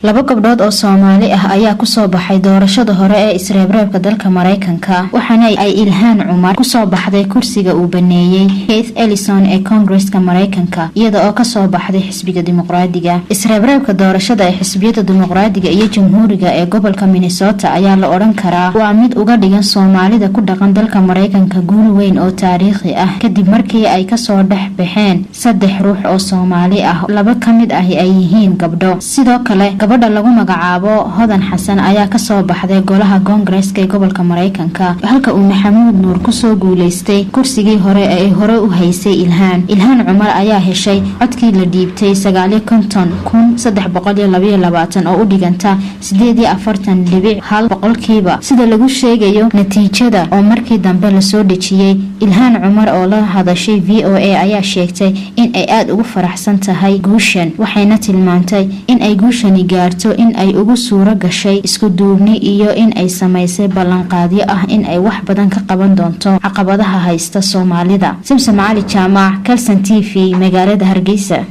Laba gabdhood oo Soomaali ah ayaa kusoo baxay doorashada hore ee isreebreebka dalka Mareykanka, waxaana ay Ilhaan Cumar kusoo baxday kursiga uu baneeyey Keith Ellison ee Koongareska Mareykanka, iyada oo kasoo baxday xisbiga Dimuqraadiga. Isreebreebka doorashada ee xisbiyada Dimuqraadiga iyo Jamhuuriga ee gobolka Minnesota ayaa la odhan karaa waa mid uga dhigan Soomaalida ku dhaqan dalka Mareykanka guul weyn oo taariikhi ah, kadib markii ay kasoo dhex baxeen saddex ruux oo Soomaali ah, laba ka mid ahi ay yihiin gabdho. Sidoo kale, gabadha lagu magacaabo Hodan Xasan ayaa kasoo baxday golaha Koongareska ee gobolka Mareykanka, halka uu Maxamuud Nuur kusoo guuleystay kursigii hore ee ay hore u haysay Ilhaan. Ilhaan Cumar ayaa heshay codkii la dhiibtay 59,322, oo u dhiganta 48.1%, sida lagu sheegayo natiijada oo markii dambe lasoo dhejiyey. Ilhaan Cumar oo la hadashay VOA ayaa sheegtay in ay aada ugu faraxsan tahay guushan, waxayna tilmaantay in ay guushani gaarto in ay ugu suuro gashay isku duubni iyo in ay samaysay ballanqaadyo ah in ay wax badan ka qaban doonto caqabadaha haysta Soomaalida. Samsom Cali Jaamac, Kalson TV, magaalada Hargeysa.